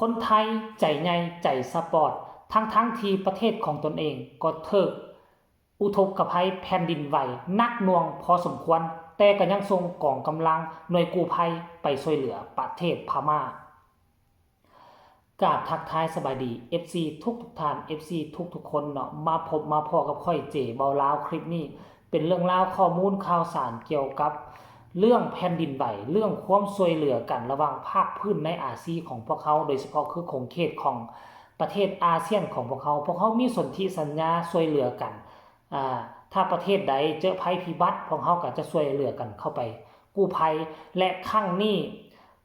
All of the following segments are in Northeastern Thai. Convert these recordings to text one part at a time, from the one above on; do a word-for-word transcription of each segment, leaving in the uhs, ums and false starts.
คนไทยใจใหญ่ใจสปอร์ต ทั้งๆที่ประเทศของตนเองก็ถืกอุทกภัยแผ่นดินไหวหนักหน่วงพอสมควร แต่ก็ยังส่งกองกำลังหน่วยกู้ภัยไปช่วยเหลือประเทศพม่า กราบทักทายสบายดี เอฟซี ทุกๆท่าน เอฟซี ทุกๆคนเนาะ มาพบมาพ้อกับข้อยเจ เบาลาว คลิปนี้เป็นเรื่องราวข้อมูลข่าวสารเกี่ยวกับเรื่องแผ่นดินไหว เรื่องความช่วยเหลือกันระหว่างภาคพื้นในอาซีของพวกเขาโดยเฉพาะคือขงเขตของประเทศอาเซียนของพวกเขา พวกเขามีสนธิสัญญาช่วยเหลือกัน อ่า ถ้าประเทศใดเจอภัยพิบัติ พวกเขาก็จะช่วยเหลือกันเข้าไปกู้ภัย และครั้งนี้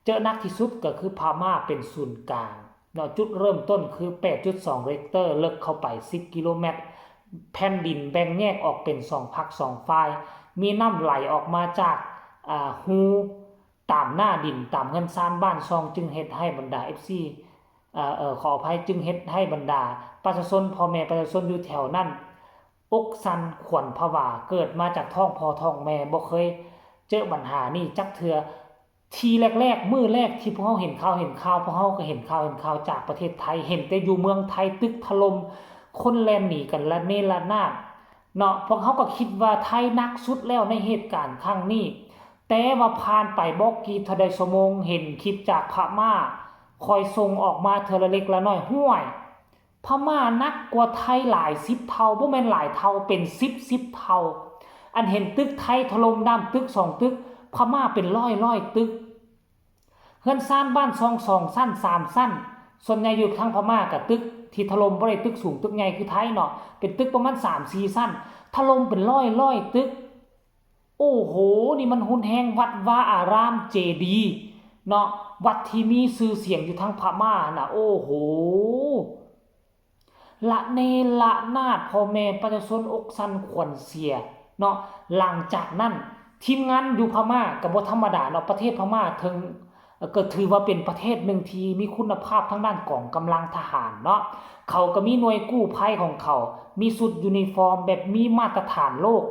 เจอหนักที่สุดก็คือพม่าเป็นศูนย์กลางเนาะ จุดเริ่มต้นคือ แปดจุดสอง เรกเตอร์ เลิกเข้าไป สิบ กิโลเมตร แผ่นดินแบ่งแยกออกเป็นสองพักสองฝ่าย มีน้ำไหลออกมาจาก อ่า ฮูตามหน้าดิน ตามเฮือนซานบ้านช่อง จึงเฮ็ดให้บรรดา เอฟซี เอ่อ เอ่อ ขออภัย จึงเฮ็ดให้บรรดาประชาชน พ่อแม่ประชาชนอยู่แถวนั้น อกสั่นขวัญผวา เกิดมาจากท้องพ่อท้องแม่บ่เคยเจอปัญหานี้จักเทื่อ ทีแรกๆ มื้อแรกที่พวกเฮาเห็นข่าว เห็นข่าว พวกเฮาก็เห็นข่าว เห็นข่าวจากประเทศไทย เห็นแต่อยู่เมืองไทยตึกถล่ม คนแล่นหนีกันระเนระนาดเนาะ พวกเฮาก็คิดว่าไทยหนักสุดแล้วในเหตุการณ์ครั้งนี้ แต่ว่าผ่านไปบ่กี่เท่าใดชั่วโมง เห็นคลิปจากพม่า คอยส่งออกมาเทื่อละเล็กละน้อย ห้วย พม่าหนักกว่าไทยหลายสิบเท่า บ่แม่นหลายเท่า เป็นสิบสิบเท่า อันเห็นตึกไทยถล่มน้ำตึกสองตึก พม่าเป็นร้อยร้อยตึก เฮือนซานบ้านช่องสองชั้นสามชั้น ส่วนใหญ่อยู่ทางพม่าก็ตึกที่ถล่มบ่ได้ตึกสูงตึกใหญ่คือไทยเนาะ เป็นตึกประมาณสามสี่ชั้น ถล่มเป็นร้อยร้อยตึก โอ้โห นี่มันรุนแรง วัดวาอาราม เจดีย์เนาะ วัดที่มีชื่อเสียงอยู่ทางพม่านะ โอ้โห ระเนระนาด พ่อแม่ประชาชนอกสั่นขวัญเสียเนาะ หลังจากนั้นทีมงานอยู่พม่าก็บ่ธรรมดาเนาะ ประเทศพม่าถึง ก็ถือว่าเป็นประเทศหนึ่งที่มีคุณภาพทางด้านกองกำลังทหารเนาะ เขาก็มีหน่วยกู้ภัยของเขา มีชุดยูนิฟอร์มแบบมีมาตรฐานโลก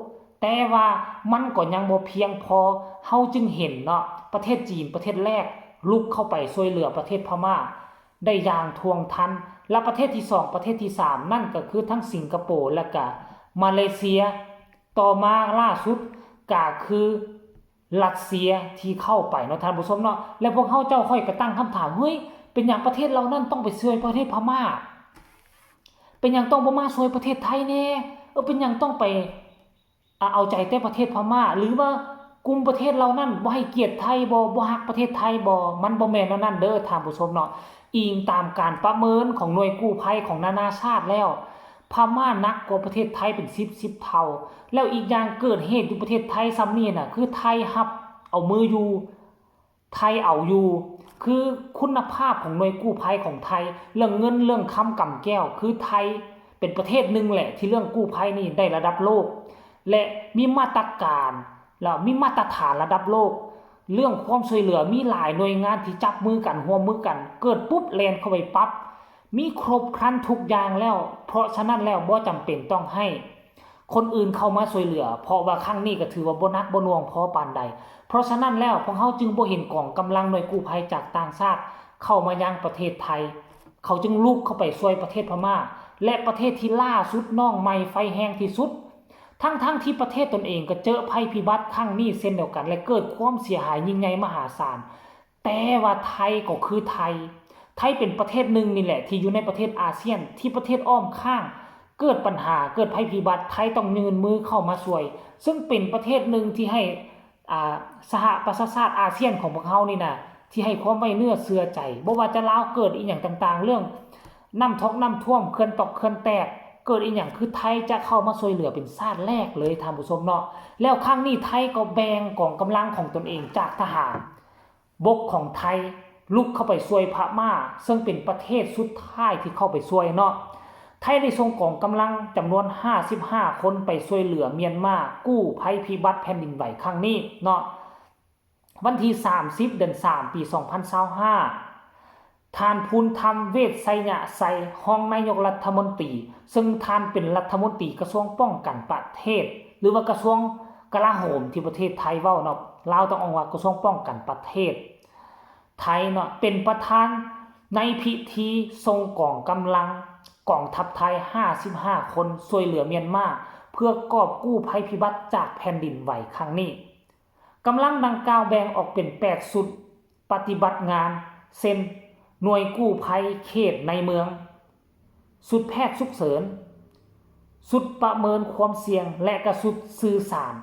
แต่ว่ามันก็ยังบ่เพียงพอ เฮาจึงเห็นเนาะ ประเทศจีนประเทศแรกลุกเข้าไปช่วยเหลือประเทศพม่าได้อย่างท่วงทัน และประเทศที่สอง ประเทศที่สาม นั่นก็คือทั้งสิงคโปร์และก็มาเลเซีย ต่อมาล่าสุดก็คือรัสเซียที่เข้าไปเนาะท่านผู้ชมเนาะ และพวกเฮาเจ้าข้อยก็ตั้งคำถาม เฮ้ย เป็นหยังประเทศเหล่านั้นต้องไปช่วยประเทศพม่า เป็นหยังต้องบ่มาช่วยประเทศไทยแน่ เออ เป็นหยังต้องไป อ่ะ เอาใจแต่ประเทศพม่า หรือว่ากลุ่มประเทศเหล่านั้นบ่ให้เกียรติไทยบ่ บ่ฮักประเทศไทยบ่ มันบ่แม่นแนวนั้นเด้อท่านผู้ชมเนาะ อิงตามการประเมินของหน่วยกู้ภัยของนานาชาติแล้ว พม่าหนักกว่าประเทศไทยเป็นสิบสิบเท่า แล้วอีกอย่างเกิดเหตุอยู่ประเทศไทยส่ำนี้น่ะ คือไทยฮับเอามืออยู่ ไทยเอาอยู่ คือคุณภาพของหน่วยกู้ภัยของไทย เรื่องเงินเรื่องคำกำแก้ว คือไทยเป็นประเทศหนึ่งแหละที่เรื่องกู้ภัยนี่ได้ระดับโลก และมีมาตรการ แล้วมีมาตรฐานระดับโลก เรื่องความช่วยเหลือมีหลายหน่วยงานที่จับมือกันร่วมมือกัน เกิดปุ๊บแล่นเข้าไปปั๊บ มีครบครันทุกอย่างแล้ว เพราะฉะนั้นแล้วบ่จำเป็นต้องให้คนอื่นเข้ามาช่วยเหลือ เพราะว่าครั้งนี้ก็ถือว่าบ่หนักบ่หน่วงพอปานใด เพราะฉะนั้นแล้วพวกเฮาจึงบ่เห็นกองกำลังหน่วยกู้ภัยจากต่างชาติเข้ามายังประเทศไทย เขาจึงลุกเข้าไปช่วยประเทศพม่า และประเทศที่ล่าสุดน้องใหม่ไฟแฮงที่สุด ทั้งๆที่ประเทศตนเองก็เจอภัยพิบัติครั้งนี้เช่นเดียวกัน และเกิดความเสียหายยิ่งใหญ่มหาศาล แต่ว่าไทยก็คือไทย ไทยเป็นประเทศหนึ่งนี่แหละที่อยู่ในประเทศอาเซียน ที่ประเทศอ้อมข้างเกิดปัญหา เกิดภัยพิบัติ ไทยต้องยื่นมือเข้ามาช่วย ซึ่งเป็นประเทศหนึ่งที่ให้ อ่า สหประชาชาติอาเซียนของพวกเฮานี่นะ ที่ให้ความไว้เนื้อเชื่อใจ บ่ว่าจะลาวเกิดอีหยังต่างๆ เรื่องน้ำทกน้ำท่วม เขื่อนตกเขื่อนแตก เกิดอีหยังคือไทยจะเข้ามาช่วยเหลือเป็นชาติแรกเลยท่านผู้ชมเนาะ แล้วครั้งนี้ไทยก็แบ่งกองกำลังของตนเองจากทหารบกของไทยลุกเข้าไปช่วยพม่า ซึ่งเป็นประเทศสุดท้ายที่เข้าไปช่วยเนาะ ไทยได้ส่งกองกำลังจำนวนห้าสิบห้าคนไปช่วยเหลือเมียนมากู้ภัยพิบัติแผ่นดินไหวครั้งนี้เนาะ วันที่สามสิบ เดือนสาม ปีสองพันยี่สิบห้า ท่านภูมิธรรม เวชชยชัย รองนายกรัฐมนตรี ซึ่งท่านเป็นรัฐมนตรีกระทรวงป้องกันประเทศ หรือว่ากระทรวงกลาโหมที่ประเทศไทยเว้าเนาะ ลาวต้องเอิ้นว่ากระทรวงป้องกันประเทศไทยเนาะ เป็นประธาน ในพิธีส่งกองกำลังกองทัพไทย ห้าสิบห้า คน ช่วยเหลือเมียนมา เพื่อกอบกู้ภัยพิบัติจากแผ่นดินไหวครั้งนี้ กำลังดังกล่าวแบ่งออกเป็น แปด ชุดปฏิบัติงาน เช่น หน่วยกู้ภัยเขตในเมือง ชุดแพทย์ฉุกเฉิน ชุดประเมินความเสี่ยง และกะชุดสื่อสาร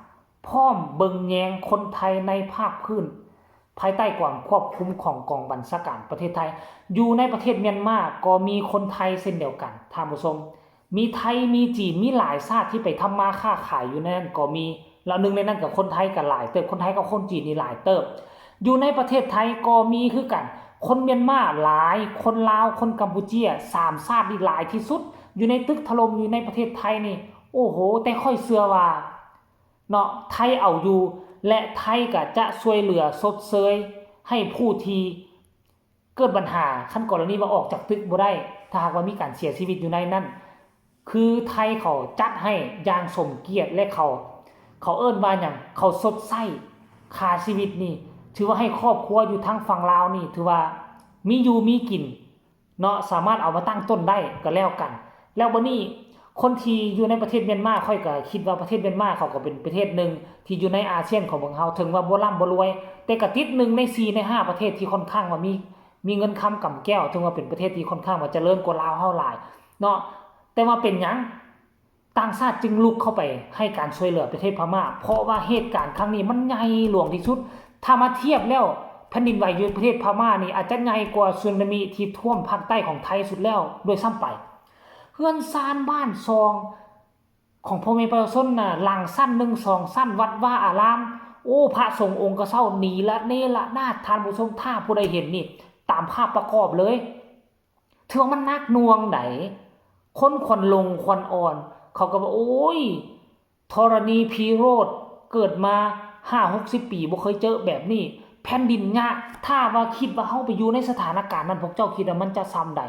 พร้อมเบิ่งแยงคนไทยในภาคพื้น ภายใต้ความควบคุมของกองบัญชาการประเทศไทย อยู่ในประเทศเมียนมาก็มีคนไทยเช่นเดียวกัน ท่านผู้ชม มีไทย มีจีน มีหลายชาติที่ไปทำมาค้าขายอยู่ในนั้นก็มี แล้วหนึ่งในนั้นก็คนไทยก็หลายเติบ คนไทยกับคนจีนนี่หลายเติบ อยู่ในประเทศไทยก็มีคือกัน คนเมียนมาหลาย คนลาว คนกัมพูเชีย สามชาตินี่หลายที่สุด อยู่ในตึกถล่มอยู่ในประเทศไทยนี่ โอ้โห แต่ข้อยเชื่อว่า เนาะ ไทยเอาอยู่ และไทยก็จะช่วยเหลือชดเชยให้ผู้ที่เกิดปัญหา คันกรณีว่าออกจากตึกบ่ได้ ถ้าหากว่ามีการเสียชีวิตอยู่ในนั้น คือไทยเขาจัดให้อย่างสมเกียรติ และเขา เขาเอิ้นว่าหยัง เขาชดใช้ค่าชีวิตนี่ ถือว่าให้ครอบครัวอยู่ทางฝั่งลาวนี่ ถือว่ามีอยู่มีกิน เนาะ สามารถเอามาตั้งต้นได้ก็แล้วกัน แล้วบัดนี้คนที่อยู่ในประเทศเมียนมา ข้อยก็คิดว่าประเทศเมียนมาเขาก็เป็นประเทศหนึ่งที่อยู่ในอาเซียนของพวกเรา ถึงว่าบ่ร่ำบ่รวย แต่ก็ติดหนึ่งในสี่ในห้าประเทศที่ค่อนข้างว่ามี มีเงินคำกำแก้ว ถึงว่าเป็นประเทศที่ค่อนข้างว่าเจริญกว่าลาวเฮาหลายเนาะ แต่ว่าเป็นหยัง ต่างชาติจึงลุกเข้าไปให้การช่วยเหลือประเทศพม่า เพราะว่าเหตุการณ์ครั้งนี้มันใหญ่หลวงที่สุด ถ้ามาเทียบแล้วแผ่นดินไหวอยู่ประเทศพม่านี่อาจจะใหญ่กว่าสึนามิที่ท่วมภาคใต้ของไทยสุดแล้วด้วยซ้ำไป เฮือนซานบ้านซองของพ่อแม่ประชาชนน่ะ หลังซานหนึ่งสองซาน วัดวาอาราม โอ้ พระสงฆ์องค์ก็เซาหนีละเนระนาด ท่านผู้ชม ถ้าผู้ใดเห็นนี่ ตามภาพประกอบเลย ถือว่ามันหนักหน่วงได๋ คนขวัญหลงขวัญอ่อน เขาก็ว่า โอ้ย ธรณีพีโรจน์ เกิดมาห้าหกสิบปีบ่เคยเจอแบบนี้ แผ่นดินหยะ ถ้าว่าคิดว่าเฮาไปอยู่ในสถานการณ์นั้น พวกเจ้าคิดว่ามันจะส่ำใด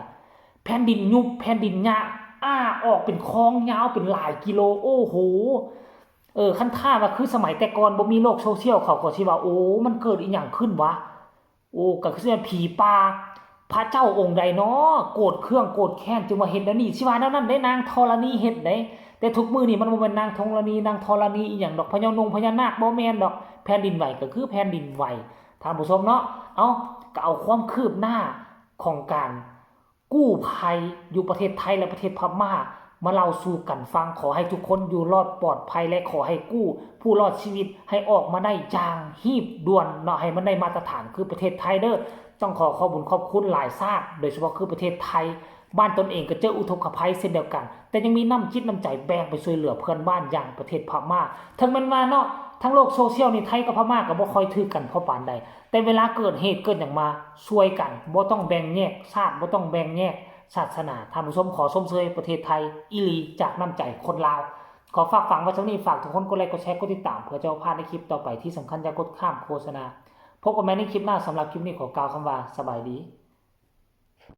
แผ่นดินยุบ แผ่นดินหยะ อ้าออกเป็นคลองยาวเป็นหลายกิโล โอ้โห เออ คันถ้าว่าคือสมัยแต่ก่อนบ่มีโลกโซเชียล เขาก็สิว่า โอ้ มันเกิดอีหยังขึ้นวะ โอ้ ก็คือผีป่า พระเจ้าองค์ใดน้อ โกรธเคืองโกรธแค้น จึงว่าเฮ็ดแนวนี้ สิว่าแนวนั้นได้ นางธรณีเฮ็ดได้ แต่ทุกมื้อนี้มันบ่แม่นนางธรณี นางธรณีอีหยังดอก พญานงพญานาคบ่แม่นดอก แผ่นดินไหวก็คือแผ่นดินไหว ท่านผู้ชมเนาะ เอ้า ก็เอาความคืบหน้าของการกู้ภัยอยู่ประเทศไทยและประเทศพม่า มาเล่าสู่กันฟัง ขอให้ทุกคนอยู่รอดปลอดภัย และขอให้กู้ผู้รอดชีวิตให้ออกมาได้อย่างรีบด่วนเนาะ ให้มันได้มาตรฐานคือประเทศไทยเด้อ ต้องขอขอบบุญขอบคุณหลายชาติ โดยเฉพาะคือประเทศไทย บ้านตนเองก็เจออุทกภัยเช่นเดียวกัน แต่ยังมีน้ำจิตน้ำใจแบ่งไปช่วยเหลือเพื่อนบ้านอย่างประเทศพม่า ถึงแม้นว่าเนาะ ทั้งโลกโซเชียลนี่ไทยกับพม่าก็บ่ค่อยถือกันพอปานใด แต่เวลาเกิดเหตุเกิดหยังมาช่วยกัน บ่ต้องแบ่งแยกชาติ บ่ต้องแบ่งแยกศาสนา ท่านผู้ชม ขอชมเชยประเทศไทยอีหลีจากน้ำใจคนลาว ขอฝากฝังไว้เท่านี้ ฝากทุกคนกดไลค์กดแชร์กดติดตาม เพื่อจะบ่พลาดในคลิปต่อไป ที่สำคัญอย่ากดข้ามโฆษณา พบกันใหม่ในคลิปหน้า สำหรับคลิปนี้ขอกล่าวคำว่าสบายดี